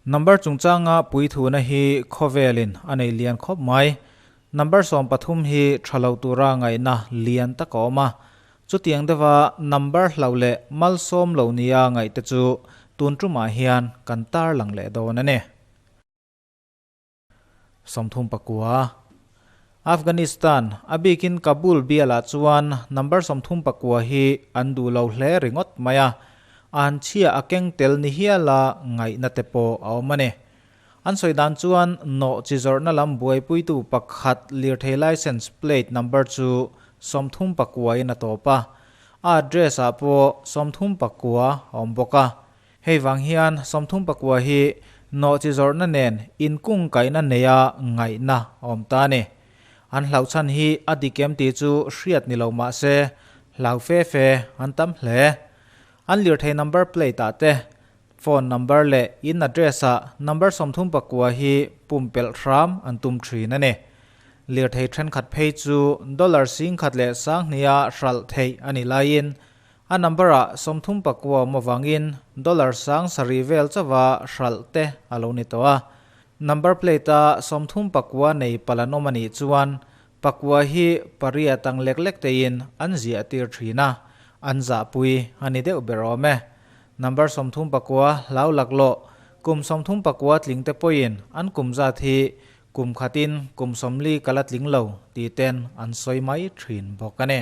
Number chungchanga puithuna hi khawvelin a nei lian khawp mai. Number 13 hi tha lo tura ngaihna lian tak a awm a. Chutiang deuha number hlauh leh malsawm lo nia ngaihte chu tun tumah hian kan tarlang leh dawn a ni. 39. Afghanistan, a bikin Kabul bialah chuan number 39 hi an duh lo hle ringawt mai a, an chhia a keng tel ni hiala ngaihna te pawh a awm a ni. An sawi dan chuan nawh chi zawrhna lam buaipuitu pakhat lirthei license plate number chu 39 in a tawp a, a address ah pawh 39 a awm bawk a. Hei vang hian 39 hi nawh chi zawrhna nen inkungkaihna neia ngaihna a awm ta a ni. An hlauh chhan hi a dik em tih chu hriat ni lo mah se, hlau fe fe an tam hle. An lirthei number plate ah te, phone number leh in address ah number 39 hi pumpelh hram an tum thin a ni. Lirthei thenkhat phei chu dollar 10,000 leh 2000 hralh theih a nih laiin A number ah 39 awm avangin dollar 7,000 vel chauha hralh te a lo ni tawh a. Number plate a 39 nei palh an awm a nih chuan pakua hi pariat ang lek lek tein an ziah tir thin a, an zahpui a ni deuh ber awm e. Number 39 hlau laklawh kum 39 tling te pawhin an kum zat hi kum khatin kum 40 kala tling lo tih ten an sawi mai thin bawk a ni.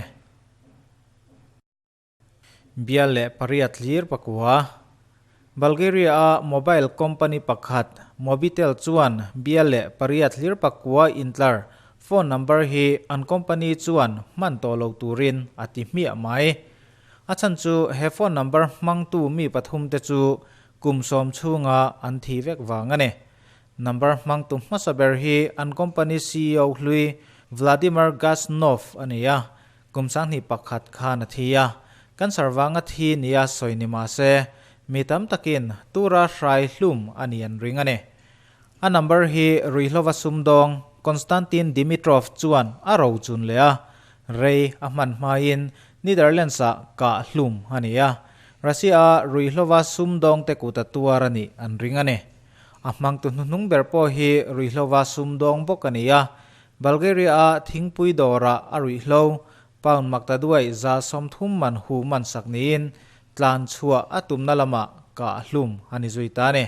Bial leh pariat hlir pakua. Bulgaria a mobile company pakhat Mobitel chuan bial leh pariat hlir pakua intlar phone number hi an company chuan hman tawh lo turin a ti hmiah mai. A chhan chu he phone number hmangtu mi pathum te chu kum 10 chhunga an thi vek vang a ni. Number hmangtu hmasa ber hi an company CEO hlui Vladimir Gaznov a ni a. Kum 21 khan a thi a, cancer vanga thi nia sawi ni mah se, mi tam takin tura hrai hlum a ni an ring a ni. A number hi Ruihlova sumdawng Konstantin Dimitrov chuan a ro chun leh a, rei a hman hmain Netherlands-ah kah hlum a ni a, Russia-a Ruihlova sumdawng te kut a tuar a nih an ring a ni. A hmangtu hnuhnung ber pawh hi Ruihlova sumdawng bawk a ni a, Bulgaria-a thingpui dawrah a ruihhlo, pound maktaduai 130 man hu man sak niin tlan chhuah a tumna lamah kah hlum a ni zui ta a ni.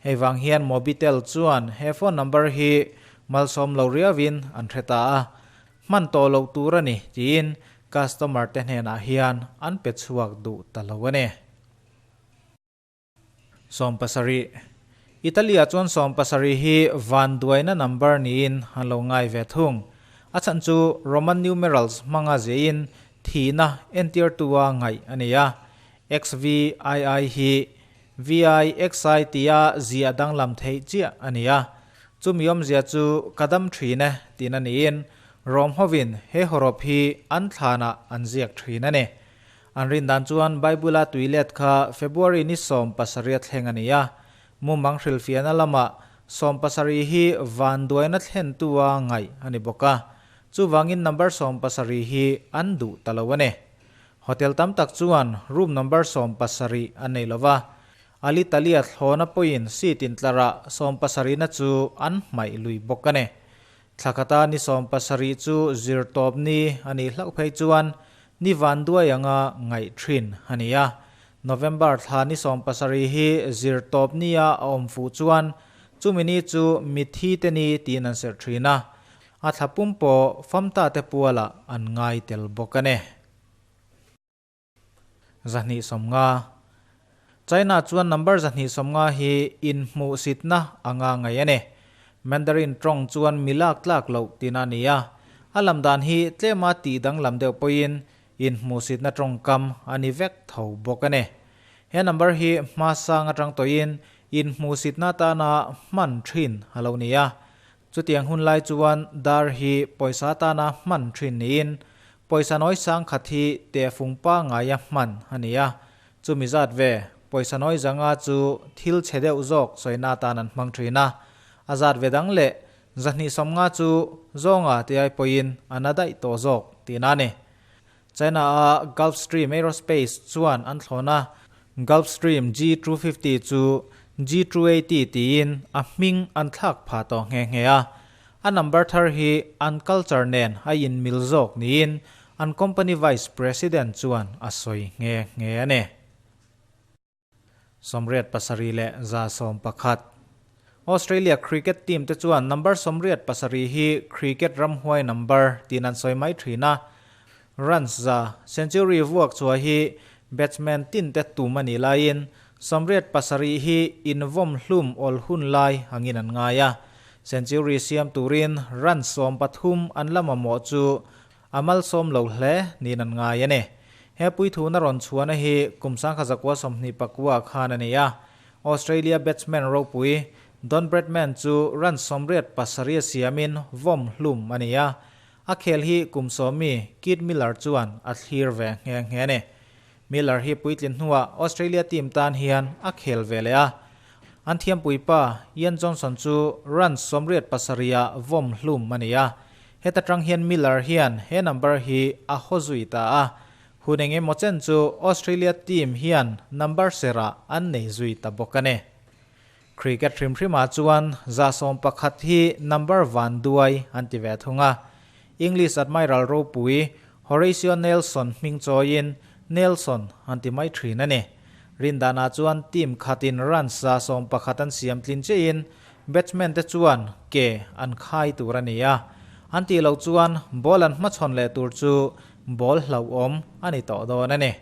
Hei vang hian Mobitel chuan he phone number hi malsawm lo riauin an hre ta a, hman tawh loh tur a ni tiin customer te hnenah hian an pe chhuak duh ta lo a ni. 70. Italy-ah chuan 70 hi vanduaina number niin an lo ngai ve thung. A chhan chu Roman numerals hmanga ziahin thihna entirtua ngaih a ni a. XVII hi VIXI tia ziah danglam theih chiah a ni a. Chumi awmzia chu ka dam thin e tihna niin Rome hovin he hawrawp hi an thlanah an ziak thin a ni. An rin dan chuan Bible-a tui let kha February ni 17 a thleng a ni a, mumang hrilhfiahna lamah 70 hi vanduaina thlentua ngaih a ni bawk a, chuvangin number 70 hi an duh ta lo a ni. Hotel tam tak chuan room number 70 an nei lo va, Alitalia thlawna pawhin seat intlarah 70 na chu an hmaih lui bawk a ni. Thlakhata ni 70 chu zirtawp ni a nih hlauh phei chuan ni vanduai anga ngaih thin a ni a. November thla ni 70 hi zirtawp nia a awm fuh chuan chumi ni chu mithi te ni tiin an serh thin a, a thla pum pawh famta te pualah an ngai tel bawk a ni. 250. China chuan number 250 hi inhmuhsitna anga ngaih a ni. Mandarin tawng chuan mi lak tlak loh tina a ni a. A lam dan hi tlema tih danglam deuh pawhin inhmuhsitna tawngkam a ni vek tho bawk a ni. He number hi hma sang atang tawhin inhmuhsitna atana hman thin a lo ni a. Chutiang hun lai chuan dar hi pawisa atana hman thin niin pawisa nawi sang khat hi tehfung pangaia hman a ni a. Chumi zat ve pawisa nawi zanga chu thil chhe deuh zawk sawina atan an hmang thin a. A zat ve dang leh 250 chu zawnga ti ai pawhin a na daih tawh zawk tihna a ni. China-a Gulfstream Aerospace chuan an thlawn a, Gulfstream G250 chu G280 tiin a hming an thlak phah tawh nghe nghe a. A number thar hi an culture nen a inmil zawk niin an company vice president chuan a sawi nghe nghe a ni. 87 111 Australia cricket team te chuan number 87 hi cricket ramhuai number tiin an sawi mai thin a. Runs za century vuak chhuah hi batsman tin te tum a nih laiin 87 hi invawm hlum awl hun lai angin an ngai a. Century siam turin runs 13 an la mamawh chu a malsawm lo hle niin an ngai a ni. He puithuna rawn chhuahna hi kum 1929 khan a ni a. Australia batsman ropui Don Bradman chu run 87 a siamin vawm hlum a ni a. A khel hi kum sawmi Keith Miller chuan a thlir ve nghe nghe a ni. Miller hi puitlin hnuah Australia team tan hian a khel ve leh a. An thiampuipa Ian Johnson chu run 87 ah vawm hlum a ni a. Heta tang hian Miller hian he number hi a haw zui ta a. Hun eng emaw chen chu Australia team hian number serah an nei zui ta bawk a ni. Cricket hrim hrimah chuan 111 hi number van duai an ti ve thung a. English Admiral ropui Horatio Nelson hming chawiin Nelson an ti mai thin a ni. Rindanah chuan team khatin runs 111 an siam tlin chiahin batsman te chuan ke an khai tur a ni a. An tih loh chuan ball an hmachhawn leh tur chu ball hlauhawm a ni tawh dawn a ni.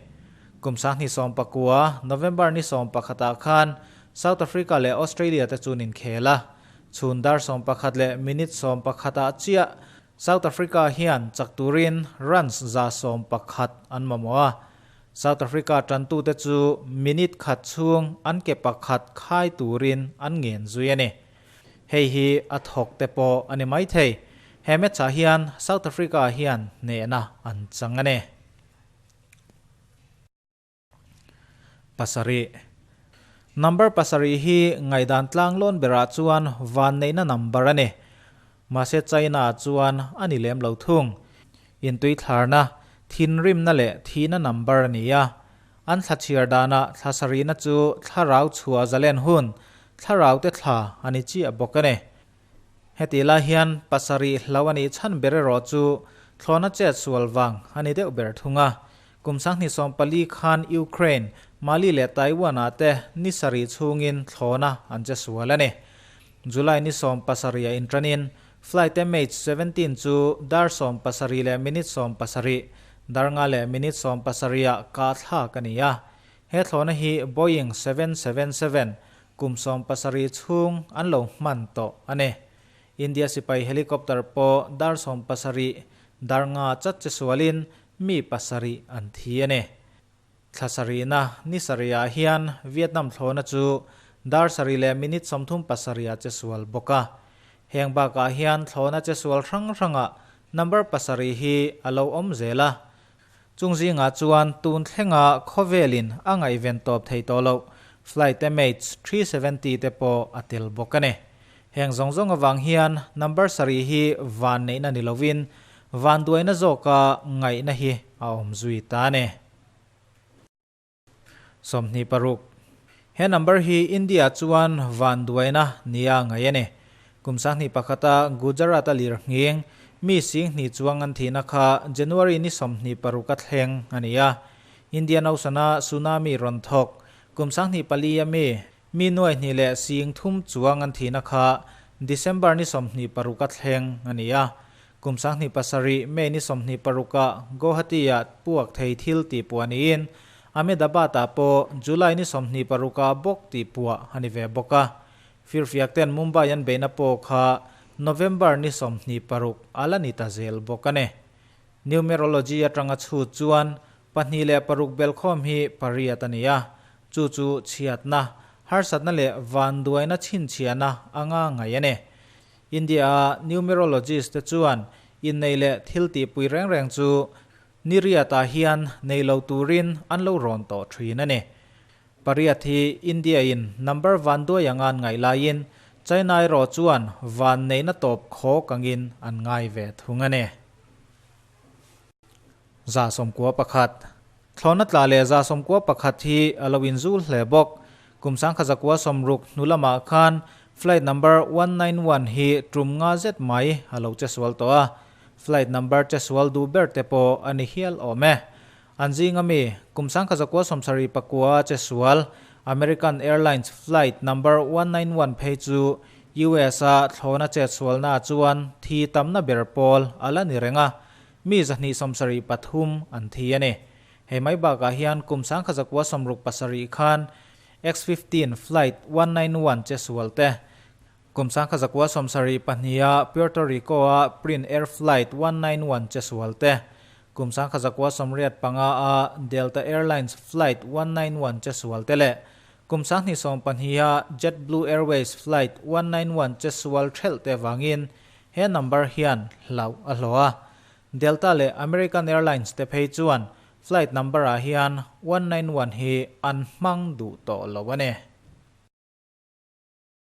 Kum 2019 November ni 11ah khan South Africa leh Australia te chuan inkhel a. Chhun dar 11 leh minute 11 ah chiah South Africa hian chak turin runs 111 an mamawh a. South Africa tantute chu minute khat chhung an ke pakhat khai turin an ngen zui a ni. Hei hi a thawk te pawh a ni mai thei. He match ah hian South Africa hian hnehna an chang a ni. 7 Number 7 hi ngaihdan tlang lawn berah chuan van neihna number a ni. Mahse China ah chuan a ni lem lo thung. Intui thlarna, thinrimna leh thihna number a ni a. An thla chhiar danah thla sarihna chu thlarau chhuah zalen hun, thlarau te thla a ni chiah bawk a ni. Heti lai hian 7 hlo a nih chhan ber erawh chu thlawhna chet sual vang a ni deuh ber thung a. Kum 2014 khan Ukraine, Mali leh Taiwan ah te ni sarih chhungin thlawhna an che sual a ni. July ni 17 a inṭanin flight MH17 chu dar 17 leh minute 17, dar nga leh minute 17 ah kah thlak a ni a. He thlawhna hi Boeing 777 kum 17 chhung an lo hman tawh a ni. India sipai helicopter pawh dar 17, dar nga chat che sualin mi 7 an thi a ni. Thla sarihna ni sarihah hian Vietnam thlawhna chu dar 7 leh minute 37 ah che sual bawk a. Heng bakah hian thlawhna che sual hrang hrangah number 7 hi a lo awm zel a. Chung zingah chuan tun thlenga khawvelin a ngaihven tawp thei tawh loh flight MH370 te pawh a tel bawk a ni. Heng zawng zawng avang hian number 7 hi van neihna ni lovin van duaina zawka ngaihna hi a awm zui ta a ni. 26 He number hi India chuan van duaina nia ngai a ni. Kum 2001 a Gujarat a lir nghing mi 20 chuang an thihna kha January ni 26 a thleng a ni a. Indian Ocean a tsunami rawn thawk kum 2004 a mi mi 200 leh 30 chuang an thihna kha December ni 26 a thleng a ni a. Kum 2007 May ni 26 a Guwahati ah puak thei thil tih puah niin Ahmedabad ah pawh July ni 26 ah bawk tih puah a ni ve bawk a. Firfiak ten Mumbai an beihna pawh kha November ni 26 a la ni ta zel bawk a ni. Numerology atanga chhut chuan 2 leh 6 belkhawm hi pariat a ni a. Chu chu chhiatna, harsatna leh van duaina chhinchhiahna anga ngai a ni. India a numerologist te chuan innei leh thil tihpui reng reng chu ni riatah hian nei lo turin an lo rawn tawh thin a ni. Pariat hi India in number van duai anga an ngaih laiin China erawh chuan van neihna tawp khawk angin an ngai ve thung a ni. 91 Thlawhna tla leh 91 hi a lo inzul hle bawk. Kum 1960 hnu lamah khan flight number 191 hi tum nga zet mai a lo chesual tawh a, flight number chesual duh ber te pawh a ni hial awm e. An zinga mi kum 1979 chesual American Airlines flight number 191 phei chu US a thlawhna chetsualna chuan thi tamna ber pawl a la ni reng a, mi 273 an thi a ni. Hei mai bakah hian kum 1967 khan X-15 flight 191 chesual te, kum 1972 Puerto Rico a Print Air flight 191 chesual te, kum 1985 a Delta Airlines flight 191 chesual te leh kum 2020 JetBlue Airways flight 191 chesual thelh te wangin he number hian hlau a hloa. Delta leh American Airlines te phei chuan flight number ah hian 191 hi an hmang duh tawh lo a ni.